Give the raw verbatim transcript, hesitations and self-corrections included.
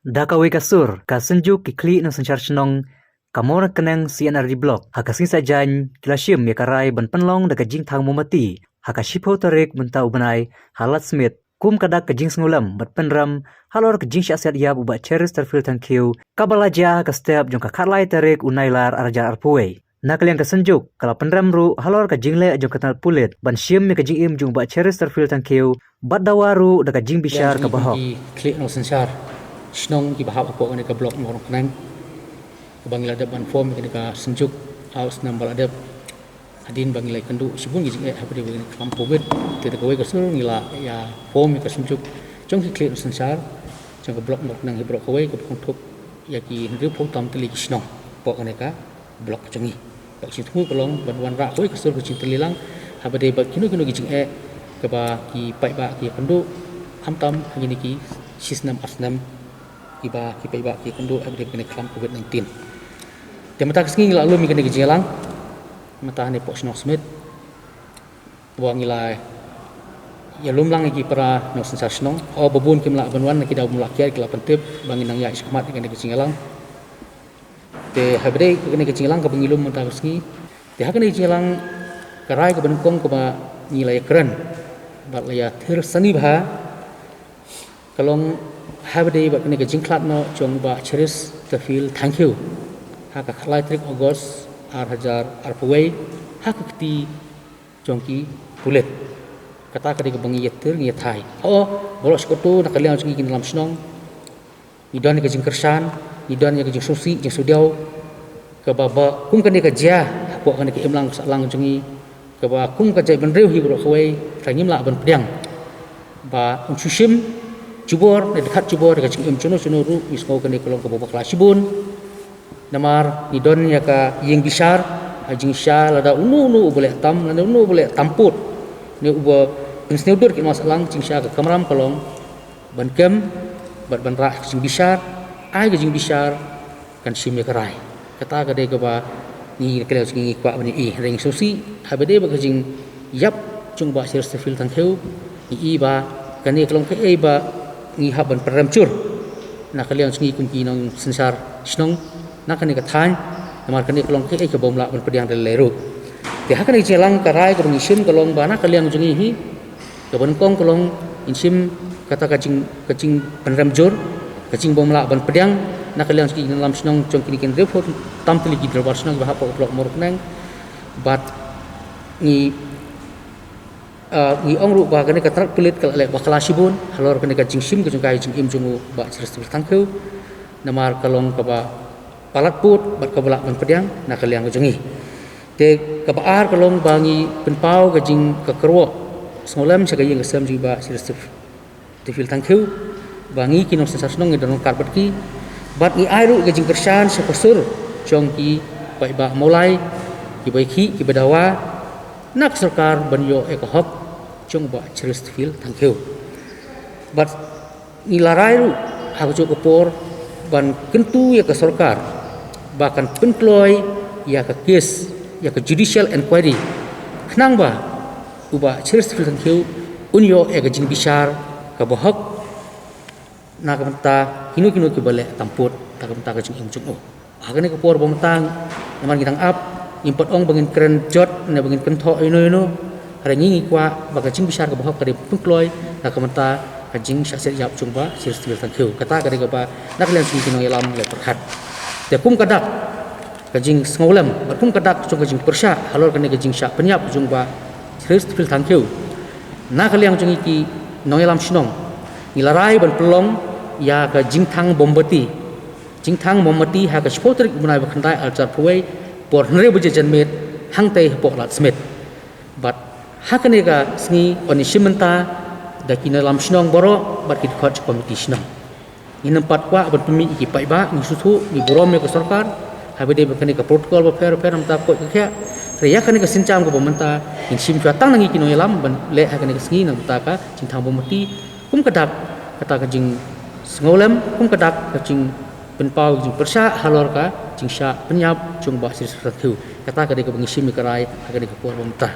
Da kawei ka sur, ka Synjuk ki khlieh nongsynshar shnong ka Mawryngkneng C and RD Block ha ka sngi Saitjaiñ ki la shim ïa ka rai ban pynlong da ka jingthang mombati ha ka shiphew tarik mynta u bnai ha Ladthmidt, kum ka dak ka jingsngewlem bad pynrem halor ka jingshah siat ïap u Bah Cheristerfield Thangkhiew, kaba la jia ha ka step jong ka khatlai tarik u Nailar arhajar arphew wei. Na ka liang ka Synjuk ka la pynrem ruh halor ka jingleh jong ka tnat pulit ban shim ïa ka jingim jong u Bah Cheristerfield Thangkhiew bad dawa ruh da ka jingbishar kaba hok. Ki khlieh nongsynshar shnong kiba hap hapoh kane ka block Mawryngkneng, kaba ngi la dep ban form ïa kane ka Synjuk ar snem ba la dep, hadien ba ngi la ïakynduh shibun ki jingeh hapdeng ba ngi khlam covid. Te da kawei ka sur ngi la ïa form ïa ka Synjuk jong ki khlieh nongsynshar jong ka block Mawryngkneng hi baroh kawei, kaba kynthup ïa ki hynriewphew tam tylli ki shnong hapoh kane ka block jong ngi. Ka jingthmu ka long ban wanrah kawei ka sur ka jingtylli lang hapdeng ba kino kino ki jingeh kaba ki paidbah ki ïakynduh, khamtam ha kine ki shi snem ar snem kiba ki paidbah ki ïakynduh hapdeng kane ka khlam covid nineteen. Te mynta ka sngi ngi la lum ïa kane ka jingïalang mynta hangne hapoh shnong Smit, ba ngi la ïalum lang ïa ki para nongsynshar shnong. O, ba bun kim lah ban wan na ki daw bym lah kiar, ki la pyntip ba ngin nang ïaid shakhmat ïa kane ka jingïalang. Te hapdeng kane ka jingïalang kaba ngi lum mynta ka sngi, te ha kane ka jingïalang ka rai kaba nyngkong kaba ngi la ïakren bad la ïathir sani bha ka long hapdeng bad kane ka jingkhlad noh jong u Bah Cheristerfield Thangkhiew ha ka khatlai tarik August arhajar arphew wei ha ka kti jong ki pulit. Kata ka dei kaba ngi ïathir, ngi ïathai. O, baroh shi katta na ka liang jong ngi ki nongïalam shnong, ngi don ïa ka jingkyrshan, ngi don ïa ka jingsngewsih jingsngewdiaw kaba, ba kum kane ka jia hapoh kane ka imlang ka sahlang jong ngi, kaba kum ka jaitbynriew hi baroh kawei, tang ngim lah ban pdiang ba un shu shim jubor ne dkhat jubor ïa ka jingim juno juno ruh. Ngi sngew kane ka long kaba bakla shibun. Namar ngi don ïa ka ïing bishar, ha jingshisha lada uno uno uba leh tam, lada uno uba leh tam pud ne uba pynsngewdur ki nongïalam sahlang, jingshisha ka kamram ka long ban kem bad ban rah ka jingbishar, ai ka jingbishar, kan shim ïa ka rai. Kata ka dei kaba ngi na ka liang jong ngi ngi kwah ban ïohi, hynrei ngi sngewsih hapdeng bad ka jingïap jong u Bah Cheristerfield Thangkhiew, ngi i ba kane ka long kaei ba ngi hap ban pynrem jur na ka liang jong ngi kum ki nongsynshar shnong na kane ka thaiñ. Namar kane ka long kaei kaba ym lah ban pdiang da lei lei ruh. Te ha kane ka jingïalang ka rai kaba ngi shim ka long ba na ka liang jong ngi hi, kaba nyngkong ka long ngin shim kata ka jing, ka jingpynrem jur, ka jingba ym lah ban pdiang na ka liang jong ki nongïalam shnong jong kine ki hynriewphew tam tylli ki dorbar shnong kiba hapoh ka block Mawryngkneng. Bad ngi, ah, ngi ong ruh ba kane ka tnat pulit ka la leh bakla shibun halor kane ka jingshim ka jong ka ïa ka jingim jong u Bah Cheristerfield Thangkhiew. Namar ka long kaba palat pud bad kaba lah ban pdiang na ka liang ka jong ngi. Te kaba ar ka long ba ngi pynpaw ka jing, ka kyrwoh sngewlem sha ka ïing ka sem jong u Bah Cheristerfield Thangkhiew ba ngi ki nongsynshar shnong ngi don ryngkat bad ki, bad ngi ai ruh ka jingkyrshan sha ka sur jong ki paidbah Mawlai, kiba ïakhih, kiba dawa na ka sorkar ban ïoh ïa ka hok jong u Bah Cheristerfield Thangkhiew. Bad ngi la rai ruh ha kajuh ka por ban kyntu ïa ka sorkar ba kan pynkloi ïa ka kes, ïa ka judicial inquiry, khnang ba u Bah Cheristerfield Thangkhiew un ïoh ïa ka jingbishar kaba hok na ka bynta kino kino kiba leh tam pud na ka bynta ka jingim jong u. Ha kane ka por ba mynta, namar ngi dang ap, ngim pat ong ba ngin kren jot ne ba ngin kynthoh ïano ïano. Hynrei ngi ngi kwah ba ka jingbishar kaba hok ka dei pynkloi na ka bynta ka jingshah siat ïap jong u Bah Cheristerfield Thangkhiew. Kata ka dei kaba na ka liang jong ngi ki nongïalam la pyrkhat. Te kum ka dak ka jingsngewlem bad kum ka dak jong ka jingpyrshah halor kane ka jingshah pynïap jong u Bah Cheristerfield Thangkhiew, na ka liang jong ngi ki nongïalam shnong ngi la rai ban pynlong ïa ka jingthang mombati, jingthang mombati ha ka shiphew tarik u bnai ba khyndai arhajar arphew wei, por hynriew baje janmiet hangtei hapoh Ladthmidt. Bad ha kane ka sngi, yn shim bynta da ki nongïalam shnong baroh bad ki dkhot jong ka komiti shnong. Ngin ym pat kwah ban pynmih ïa ki paidbah, ngi sngewthuh, ngi burom ïa ka sorkar haba ïadei bad kane ka protocol bapher bapher, namar ka koit ka khiah. Hynrei ïa kane ka sienjam kaba mynta ngin shim shuwa tang na ngi ki nongïalam ban leh ha kane ka sngi, namar ka jingthang mombati, kum ka dak kata ka jingsngewlem, kum ka dak ka jingpynpaw, jingpyrshah halor ka jingshah pynïap jong u Bah Cheristerfield Thangkhiew. Kata ka dei kaba ngi shim ïa ka rai ha kane ka por ba mynta.